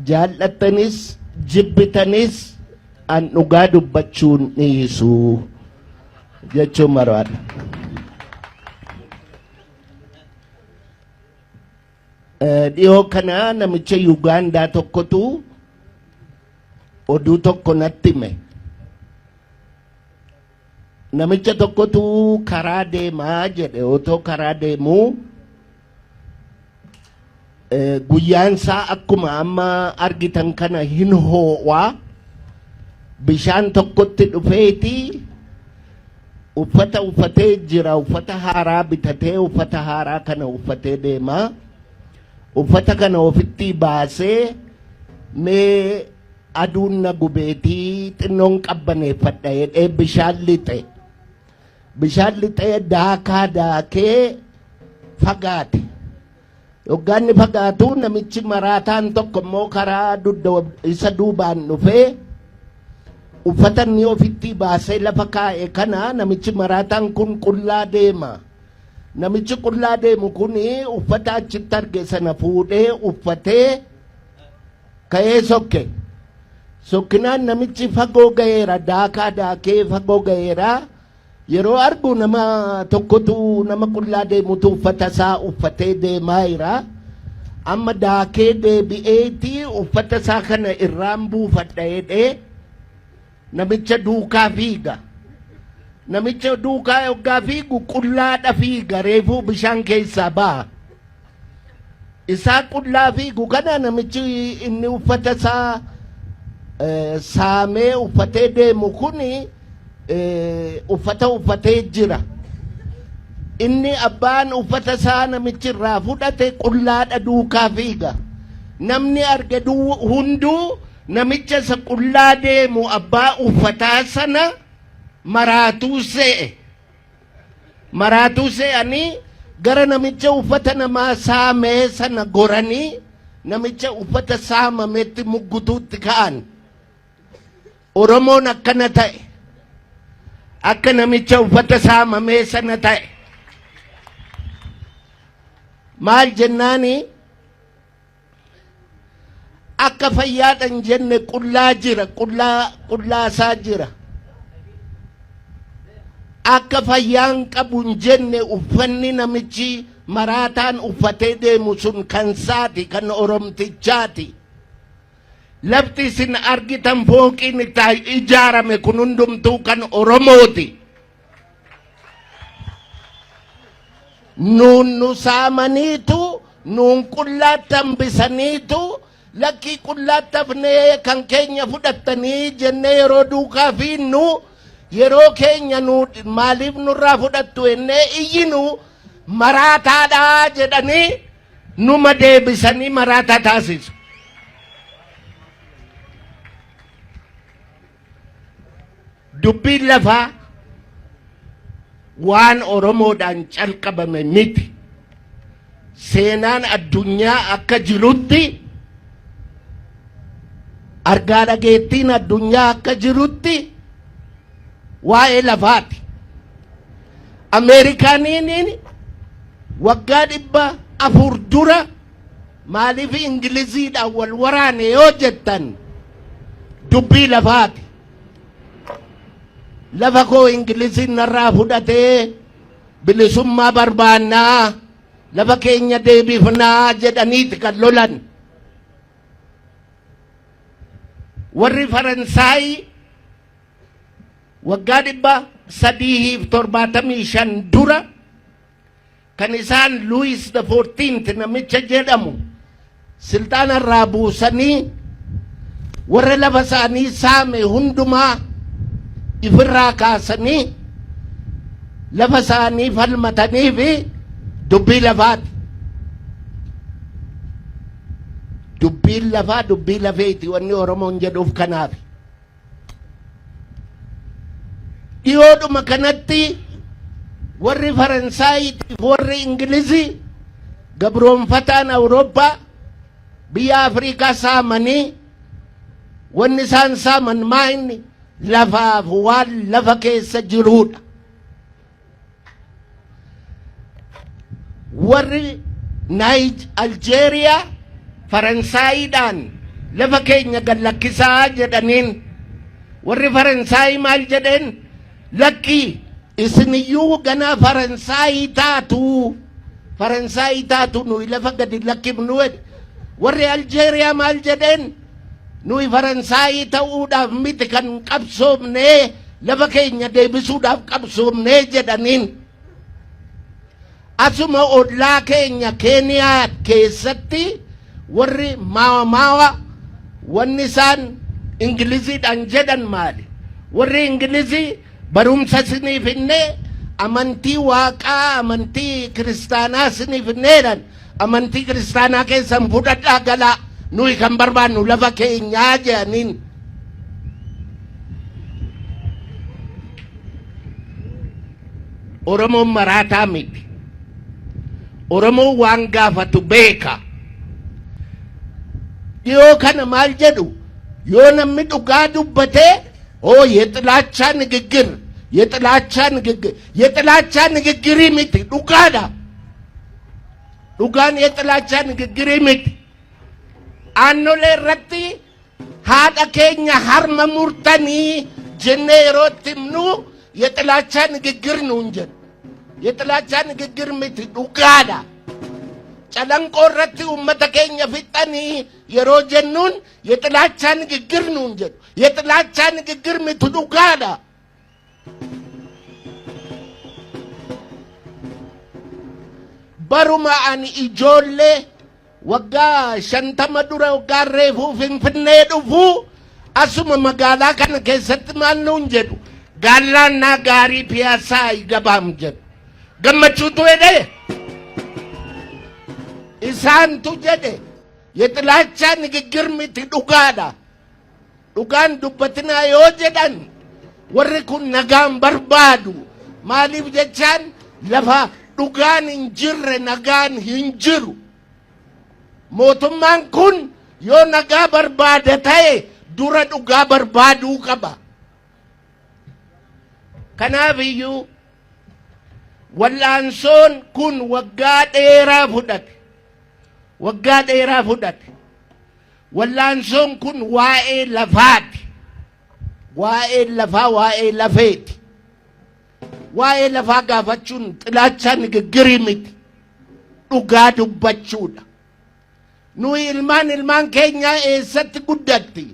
Jaallattanis jibbitanis an dhugaa dubbachuun dhiisu jechuun barbaada. Dhiyoo kana namicha Yugaandaa tokkotu oduu tokko natti hime. Namicha tokkotu karaa deemaa jedhe. Otoo karaa deemuu guyyaan isaa akkuma amma argitan kana hin hoo'aa, bishaan tokkotti dhufeeti uffata uffatee jira. Uffata haaraa bitatee uffata haaraa kana uffatee deemaa. Uffata kana ofitti baasee, mee aduun na gubeetii xinnoon qabbaneeffadha jedhee bishaan lixe. Bishaan lixee daakaa daakee fagaate. Yoggaan fagaatu namichi maraataan tokko immoo karaa dugda isa duubaan dhufee uffata inni ofitti baasee lafa kaa'e kana, namichi maraataan kun qullaa deema. Namichi qullaa deemu kun uffata achitti arge sana fuudhee uffatee ka'ee sokke. Sokkinaan namichi fagoo ga'eera, daakaa daakee fagoo ga'eera. Yeroo argu nama tokkotu, nama qullaa deemutu uffata isaa uffatee deemaa jira. Amma daakee deebi'eeti uffata isaa kana irraan buufadha jedhee namicha duukaa fiiga. Namicha duukaa yoggaa fiigu qullaadha fiiga, reefuu bishaan keessaa ba'a. Isaa qullaa fiigu kana namichi inni uffata isaa saamee uffatee deemu kuni uffata uffatee jira. Inni abbaan uffata isaa namichi irraa fudhate qullaadha duukaa fiiga. Namni arge hunduu namicha isa qullaa deemu abbaa uffataa sana maraatuu se'e. Maraatuu se'anii gara namicha uffata namaa saamee sana goranii namicha uffata saamametti muggutuutti ka'an. Oromoon akkana ta'e. Akka namicha uffata saamamee sana ta'e. Maal jennaani, akka fayyaadhan jenne qullaa jira, qullaa qullaasaa jira. Akka fayyaan qabu hin jenne, uffanni namichi maraataan uffatee deemu sun kan saati, kan Oromtichaati. Lafti isin argitan, fooqiin itti ijaarame kun hundumtuu kan Oromooti. Nuun nu saamaniitu, nuun qullaatti hambisaniitu, lakkii qullaatti hafnee kan keenya fudhattanii jennee yeroo duukaa fiinnu, yeroo keenya nu maaliif nurraa fudhattu jennee iyyinu, maraataadhaa jedhanii numa deebisanii maraataa taasisu. Dubbiin lafaa waan Oromoodhaan calqabame miti. Seenaan addunyaa akka jirutti, argaa dhageettiin addunyaa akka jirutti waa'ee lafaati. Ameerikaaniin waggaa 400 dura maaliif Ingiliziidhaan wal waraane yoo jettan, dubbii lafaati. Lafa koo Ingiliziin narraa fudhatee, bilisummaa barbaannaa, lafa keenya deebifnaa jedhaniiti kan lolan. Warri Faransaay waggaa 375 dura kan isaan Louis the Fourteenth namicha jedhamu silxaana irraa buusanii warra lafa isaanii saame hundumaa ifirraa kaasanii lafa isaanii falmatanii fi dubbii lafaati. Dubbiin lafaa dubbii lafeeti wanni Oromoon jedhuuf kanaaf. Dhiyoodhuma kanatti warri Faransaayitiif warri Ingilizii gabroonfataan Awurooppaa biyya Afrikaa saamanii, wanni isaan saaman maa inni lafaaf waan lafa keessa jiruudha. Warri Naayij Aljeeriyaa Faransaayidhaan Lafa keenya gad lakkisaa jedhaniin. Warri Faransaayii maal jedheen? Lakkii isiniyyuu ganaa Faransaayii taatu. Faransaayii taatu nuyi lafa gadi lakkifnu jedhe. Warri Aljeeriyaa maal jedheen? Nuyi Faransaayii ta'uudhaaf miti kan qabsoofne lafa keenya deebisuudhaaf qabsoofne jedhaniin. Asuma ollaa keenya Keeniyaa keessatti warri Maawa Maawa wanni isaan Ingiliziidhaan jedhan maali? Warri Ingilizii barumsa isiniif hinnee amantii waaqaa amantii kiristaanaa isiniif hinnee jedhan amantii kiristaanaa keessan fudhadhaa galaa nuyi kan barbaannu lafa keenyaa jedhaniin. Oromoon maraataa miti. Oromoon waan gaafatu beeka. Dhiyoo kana maal jedhu yoo namni dhugaa dubbatee oo የጥላቻ ንግግር የጥላቻ ንግግር የጥላቻ ንግግር miti dhugaadha. Dhugaan የጥላቻ ንግግር miti. Aannolee irratti haadha keenya harma murtanii jennee yeroo itti himnu የጥላቻ ንግግር nuun jedhu. የጥላቻ ንግግር miti dhugaadha. Calanqoo irratti uummata keenya fixanii yeroo jennuun የጥላቻ ንግግር nuun jedhu. የጥላቻ ንግግር miti dhugaadha. Baruma ani ijoollee waggaa 50 dura waggaa reefuu Finfinnee dhufuu asuma magaalaa kana keessatti maal nuun jedhu gaallaannaa gaarii piyaasaa gabaam jedhu. Gammachuutu jedhe isaantu jedhe የጥላቻ ንግግር miti dhugaadha. Dhugaan dubbatinaa yoo jedhan warri kun nagaan barbaadu maaliif jechaan lafa dhugaan hin jirre nagaan hin jiru. Mootummaan kun yoo nagaa barbaada ta'e dura dhugaa barbaaduu qaba. Kanaaf iyyuu wal'aansoon kun waggaa dheeraa fudhate. Waggaa dheeraa fudhate. Wal'aansoon kun waa'ee lafaati. Waa'ee lafaa waa'ee lafeeti. Waa'ee lafaa gaafachuun ጥላቻ ንግግር miti. Dhugaa dubbachuudha. Nuyi ilmaan ilmaan keenyaa eessatti guddatti?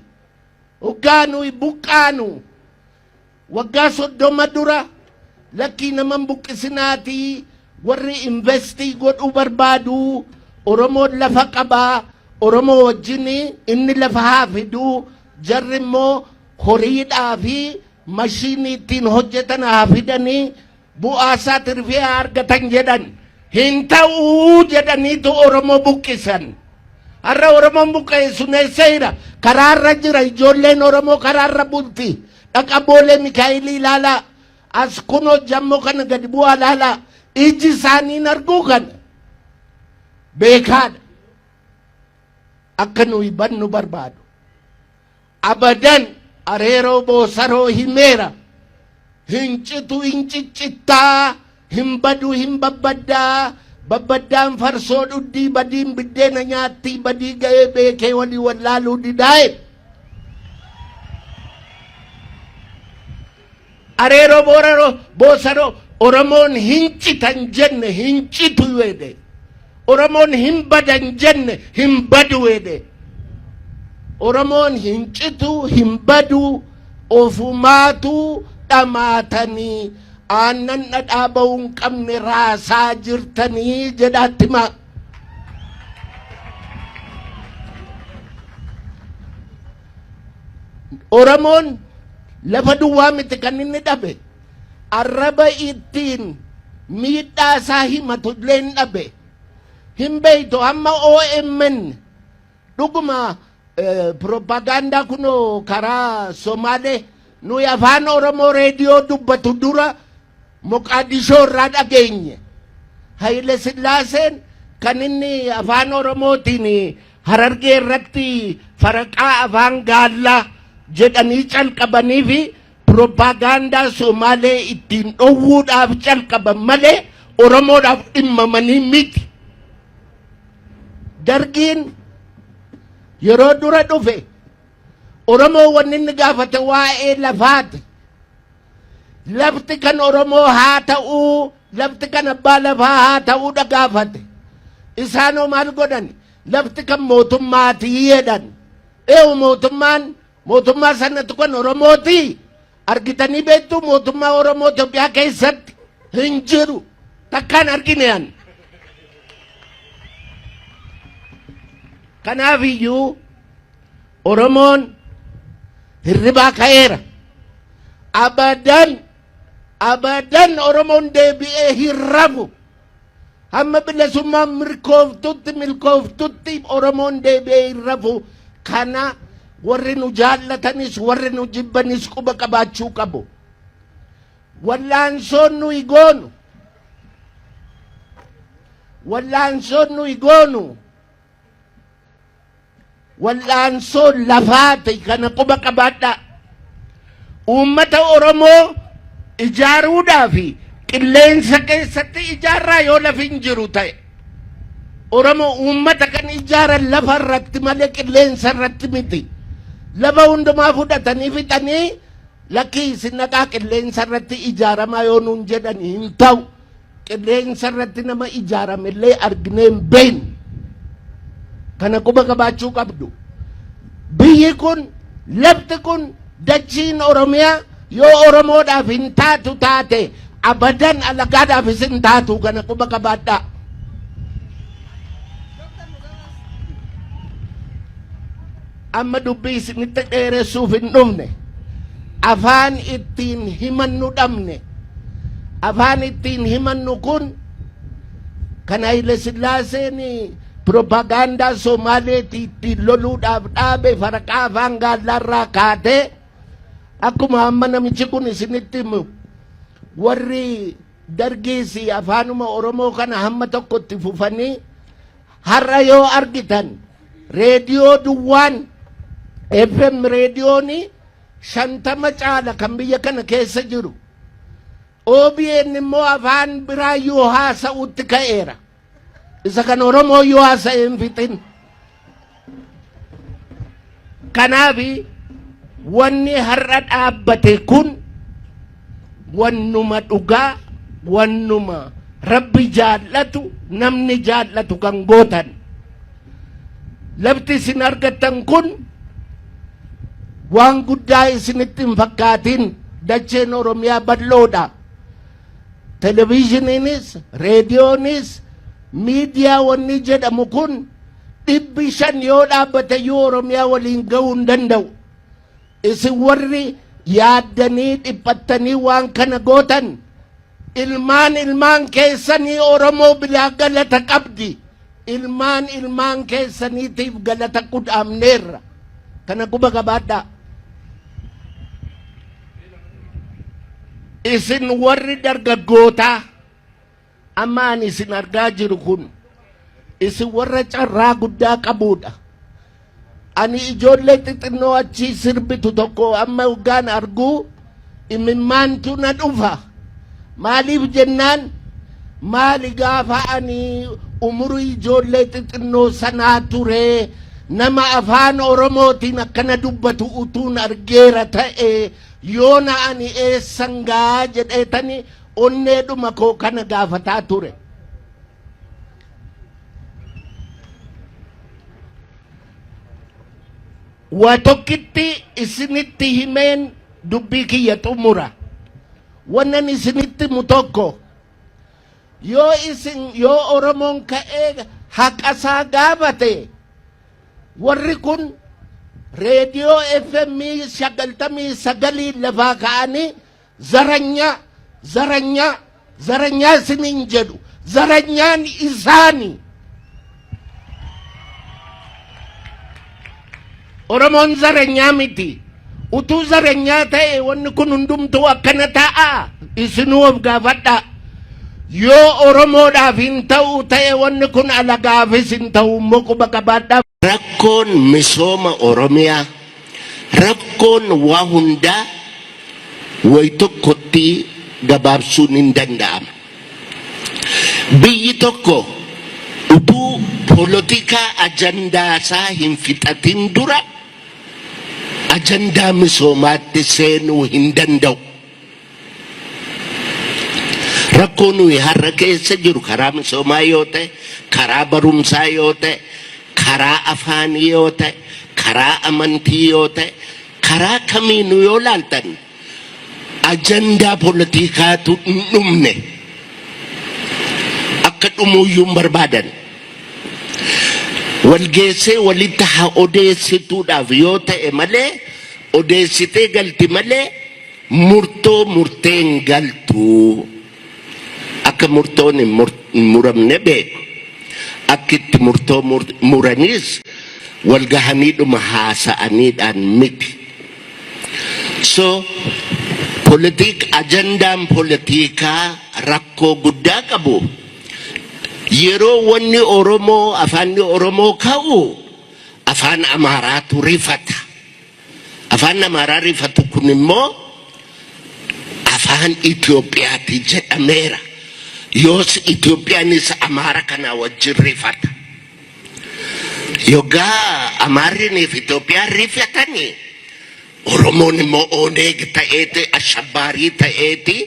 Waggaa nuyi buqqaanu waggaa 30 dura lakkii naman buqqisinaatii warri invest godhuu barbaadu Oromoon lafa qabaa Oromoo wajjin inni lafa haa fiduu jarri immoo horiidhaa fi mashiinii ittiin hojjetan haa fidanii bu'aa isaa tirfii haa argatan jedhan hin ta'uu jedhaniitu Oromoo buqqisan. Har'a Oromoon buqqa'e sun eessa jira? Karaarra jira. Ijoolleen Oromoo karaarra bulti. Dhaqa Boolee Mikaa'elii ilaalaa. As kunoo jammoo kana gadi bu'aa ilaalaa. Iji isaaniin arguu kana beekaadha. Akka nuyi bannu barbaadu. Abadan areeroo boosaroo himeera. Hin citu hin ciccittaa. Hin badu hin babbaddaa. Babbaddaan farsoo dhuddii badiin biddeena nyaattii badii ga'ee beekee walii wallaaluu didaa'e. Areeroo booraroo boosaroo Oromoon hin citan jenne hin citu jedhe. Oromoon hin badan jenne hin badu jedhe. Oromoon hin citu hin badu ofumaatu dhamaatanii aannan dhadhaa ba'uu hin qabne raasaa jirtanii jedhaatti himaa. Oromoon lafa duwwaa miti kan inni dhabe arraba ittiin miidhaa isaa himatu illee hin dhabe. Hin beeytu hamma OMN dhuguma propagaandaa kunoo karaa Somaalee nuyi afaan Oromoo reediyoo dubbatu dura Moqaadishoo irraa dhageenye. Haile Sillaaseen kan inni afaan Oromootiin Harargee irratti faraqaa afaan gaallaa jedhanii calqabanii fi propagaandaa Somaalee ittiin dhowwuudhaaf calqaban malee Oromoodhaaf dhimmamanii miti. Dargiin Yeroo dura dhufe Oromoo wanni inni gaafate waa'ee lafaati. Lafti kan Oromoo haa ta'uu, lafti kan abbaa lafaa haa ta'uudha gaafate. Isaanoo maal godhan? Lafti kan mootummaati jedhan. Eewu mootummaan mootummaa sanatu kan Oromooti. Argitanii beektuu mootummaa Oromoo Itoophiyaa keessatti hin jiru. Takkaan argine an. Kanaaf iyyuu Oromoon hirribaa ka'eera. Abadan abadan Oromoon deebi'ee hin rafu. Hamma bilisummaan mirkooftutti milkooftutti Oromoon deebi'ee hin rafu. Kana warri nu jaallatanis warri nu jibbanis quba qabaachuu qabu. Wallaansoon nuyi goonu wallaansoon nuyi goonu Wal'aansoo lafaati kana quba qabaadhaa. Uummata Oromoo ijaaruudhaa fi qilleensa keessatti ijaarraa yoo lafi hin jiru ta'e. Oromoo uummata kan ijaaran lafa irratti malee qilleensa irratti miti. Lafa hundumaa fudhatanii fixanii lakkii isin dhaqaa qilleensa irratti ijaaramaa yoo nuun jedhan hin ta'u. Qilleensa irratti nama ijaarame illee arginee hin beeknu. Kana quba qabaachuu qabdu. Biyyi kun, lafti kun, dachiin Oromiyaa yoo Oromoodhaaf hin taatu taate abadan alagaadhaafis hin taatu kana quba qabaadhaa. Amma dubbii isinitti dheeressuuf hin dhufne. Afaan ittiin himannu dhabne. Afaan ittiin himannu kun kan Haile Sillaaseen piroopagaandaa Somaaleetii ittiin loluudhaaf dhaabe faraqaa afaan gaallaarraa kaatee akkuma amma namichi kun isinitti himu warri dargiis afaanuma Oromoo kana hamma tokko itti fufanii Har'a yoo argitan reediyoo duwwaan FM reediyoon 50 caala kan biyya kana keessa jiru. OBN immoo afaan biraayyuu haasa'utti ka'eera. Isa kan Oromoo yoo haasa'e hin fixin. Kanaaf wanni har'a dhaabbate kun wannuma dhugaa wannuma rabbi jaallatu namni jaallatu kan gootan. Lafti isin argattan kun waan guddaa isinitti hin fakkaatin dacheen Oromiyaa bal'oodha. Televiizhiniinis, reediyoonis, miidiyaa wanni jedhamu kun 500 yoo dhaabbate iyyuu Oromiyaa waliin ga'uu hin danda'u. Isin warri yaaddanii dhiphattanii waan kana gootan ilmaan ilmaan keessanii Oromoo bilaa galata qabdi. Ilmaan ilmaan keessaniitiif galata qudhaamneerra. Kana quba qabaadhaa. Isin warri dargaggootaa amma ani isin argaa jiru kun isin warra carraa guddaa qabuudha. Ani ijoollee xixinnoo achii sirbitu tokko amma hoggaan arguu imimmaantu na dhufa. Maaliif jennaan maali gaafa ani umurii ijoollee xixinnoo sanaa ture nama afaan Oromootiin akkana dubbatu utuun argeera ta'e yoona ani eessan gaa jedheetani onneedhuma koo kana gaafataa ture. Waa tokkitti isinitti himeen dubbii kiyya xumura. Wannan isinitti himu tokko yoo isin yoo Oromoon ka'ee haqa isaa gaafate warri kun reediyoo FM 99 lafaa ka'anii zaranyaa zaranyaa zaranyaa isiniin jedhu zaranyaan isaani. Oromoon zaranyaa miti. Utuu zaranyaa ta'e wanni kun hundumtuu akkana ta'a isinuu of gaafadhaa. Yoo Oromoodhaaf hin ta'u ta'e wanni kun alagaafis hin ta'u immoo quba qabaadhaa. Rakkoon misooma Oromiyaa, rakkoon waa hundaa way tokkotti gabaabsuun hin danda'ama. Biyyi tokko utuu Polotikaa ajandaa isaa hin fixatin dura ajandaa misoomaatti seenuu hin danda'u. Rakkoo nuyi har'a keessa jiru karaa misoomaa yoo ta'e, karaa barumsaa yoo ta'e, karaa afaanii yoo ta'e, karaa amantii yoo ta'e, karaa kamiinuu yoo laaltan ajandaa polotikaatu hin dhumne. Akka dhumuuyyuu hin barbaadan. Walgeessee walitti haa odeessituudhaaf yoo ta'e malee, odeessitee galti malee, murtoo murteen galtu. Akka murtoon hin muramne beeku. Akka itti murtoo muraniis walgahaniidhuma haasa'aniidhaan miti. So ajandaan politikaa rakkoo guddaa qabu. Yeroo wanni Oromoo, afaanni Oromoo ka'u, afaan Amaaraatu rifata. Afaan Amaaraa rifatu kun immoo afaan Itoophiyaati jedhameera. Yoos Itoophiyaanis Amaara kanaa wajjin rifata. Yoggaa Amaarriniif Itoophiyaan rifatanii, Oromoon immoo Oneeg ta'eeti, ashabbaarii ta'eeti,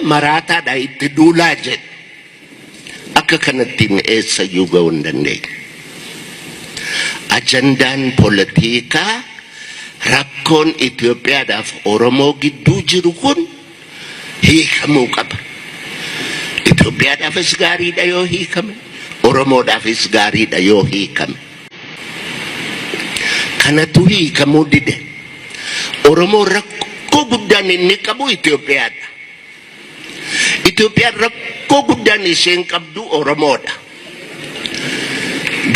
maraataadha, itti duulaa jedhu. Akka kanattiin eessayyuu ga'uu hin dandeenye. Ajandaan politikaa rakkoon Itoophiyaadhaaf Oromoo gidduu jiru kun hiikamuu qaba. Itoophiyaadhaafis gaariidha yoo hiikame, Oromoodhaafis gaariidha yoo hiikame. Kanatu hiikamuu dide. Oromoon rakkoo guddaan inni qabu Itoophiyaadha. Itoophiyaan rakkoo guddaan isheen qabdu Oromoodha.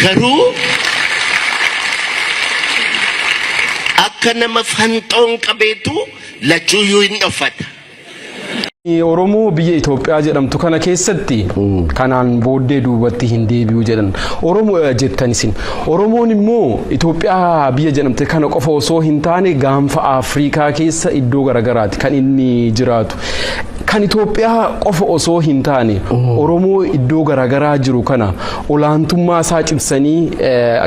Garuu akka nama fanxoon qabeetu lachuuyyuu hin dhoffata. Oromoo biyya Itoophiyaa jedhamtu kana keessatti kanaan booddee duubatti hin deebi'u jedhan. Oromoo jettan isin. Oromoon immoo Itoophiyaa biyya jedhamte kana qofa osoo hin taane gaanfa Afrikaa keessa iddoo garagaraati kan inni jiraatu. Kan Itoophiyaa qofa osoo hin taane Oromoo iddoo garagaraa jiru kana olaantummaa isaa cimsanii,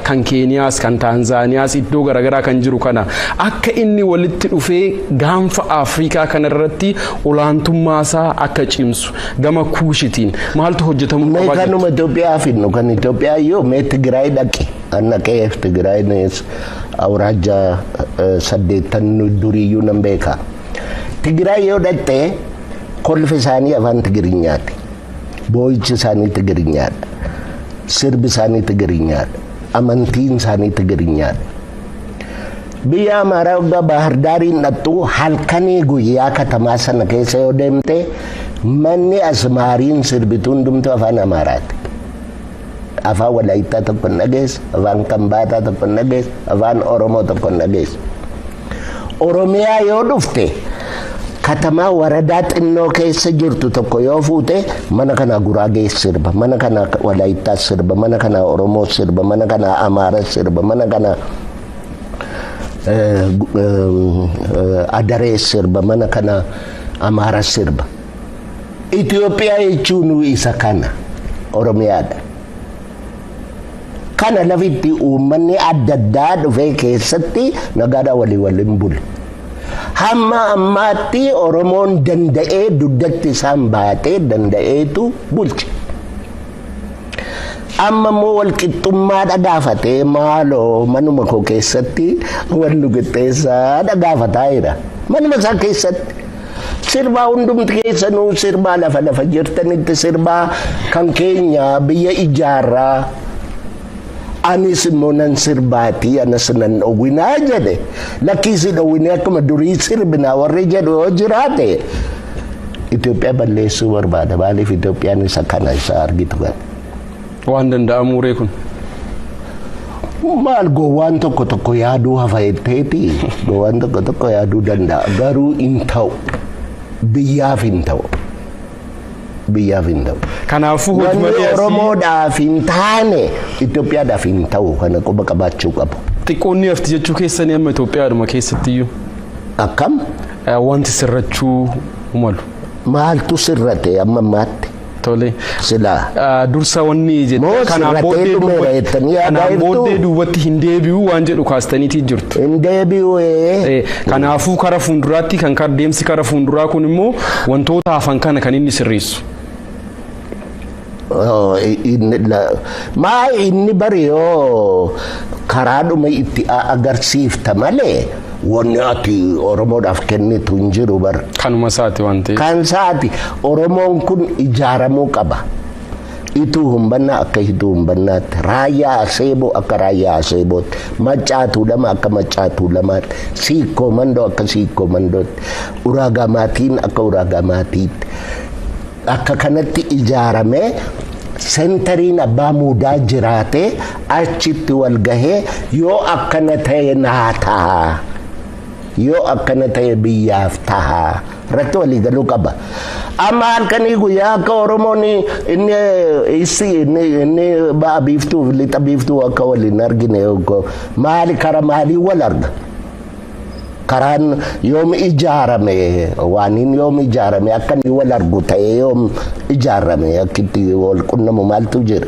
kan Keeniyaas, kan Taanzaaniyaas, iddoo garagaraa kan jiru kana akka inni walitti dhufee gaanfa Afrikaa kanarratti olaantummaa isaa akka cimsu gama Kuushitiin maaltu hojjetamuu Mee qaba jettu? Kanuma Itoophiyaa fidnu, kan Itoophiyaa iyyuu, mee Tigraay dhaqi. An dhaqee Tigraayinis awraajja 8 duriiyyuu nan beeka. Tigraay yoo dhaqxe, kolfi isaanii afaan Tigiriinyaati. Boo'ichi isaanii Tigiriinyaadha. Sirbi isaanii Tigiriinyaadha. Amantiin isaanii Tigiriinyaadha. Biyya Amaaraa waggaa Bahar Daariin dhaqxu, halkanii guyyaa katamaa sana keessa yoo deemte, manni asmaariin sirbitu hundumtuu afaan Amaaraati. Afaan Walaayittaa tokko hin dhageessu, afaan Kambaataa tokko hin dhageessu, afaan Oromoo tokko hin dhageessu. Oromiyaa yoo dhufte, katamaa waradaa xinnoo keessa jirtu tokko yoo fuute, mana kanaa Guraagee sirba, mana kanaa Walaayittaa sirba, mana kanaa Oromoo sirba, mana kanaa Amaara sirba, mana kanaa Adaree sirba, mana kanaa Amaara sirba. Itoophiyaa jechuun isa kana, Oromiyaadha. Kana lafitti uummanni adda addaa dhufee keessatti nagaadhaan walii waliin bule. Hamma ammaatti Oromoon danda'ee dugdatti isaan baatee danda'eetu bulche. Amma immoo walqixxummaa gaafatee, maaloo manuma koo keessatti wal nu qixxeessaa gaafataa jira. Manuma isaa keessatti. Sirbaa, hundumti keessanuu sirbaa, lafa lafa jirtanitti sirbaa, kan keenya biyya ijaarraa. Anis immoo nan sirbaatii, anas nan dhowwinaa jedhe. Lakkii, si dhowwinee akkuma durii sirbinaa warri jedhu yoo jiraate, Itoophiyaa balleessuu barbaada. Maaliif? Itoophiyaan isa kana, isa argitu kana. Waan danda'amuuree kun? Maal, gowwaan tokko tokko yaaduu hafa jetteeti. Gowwaan tokko tokko yaaduu danda'a. Garuu hin ta'u. Biyyaaf hin ta'u. Biyyaaf hin ta'u. Kanaafuu Wanni hojii asii Oromoodhaaf hin taane Itoophiyaadhaaf hin ta'u, kana quba qabaachuu qabu. Xiqqoonni hafti jechuu keessanii amma Itoophiyaadhuma keessattiyyuu Akkam? Wanti sirrachuu malu. Maaltu sirrate amma ammaatti? Tole. Silaa. Dursa wanni Moo jette kanaan sirratee booddee dhumeera jettanii yaadaa kanaan jirtuu? booddee duubatti hin deebi'u waan jedhu kaastaniitii jirtu. Hin deebi'u ee. Kanaafuu kara fuulduraatti kan deemsi kara fuulduraa kun immoo wantoota hafan kana kan inni sirreessu. Oh, maa inni bari yoo karaadhuma itti agarsiifta malee, wanni ati Oromoodhaaf kennitu hin jiru bar. Kanuma isaati waan ta'eef. Kan isaati. Oromoon kun ijaaramuu qaba. Ituu Humbannaa akka Ituu Humbannaatti, Raayyaa Aseeboo akka Raayyaa Aseebootti, Maccaa Tuulamaa akka Maccaa Tuulamaatti, Siikkoo Mandoo akka Siikkoo Mandootti, Uraagaa Maatiin akka Uraagaa Maatiitti. Akka kanatti ijaaramee, centeriin abbaa muudaa jiraatee, achitti wal gahee, yoo akkana ta'e naa ta'a. Yoo akkana ta'e biyyaaf ta'a. Irratti walii galuu qaba. Amma halkanii guyyaa akka Oromoon inni isi inni ba'a biiftuu fi lixa biiftuu akka wal hin argine, maali, kara maalii wal arga? Karaan yoom ijaarame? Waaniin yoom ijaarame? Akka inni wal argu ta'ee yoom ijaarame? Akkitti wal qunnamu maaltu jira?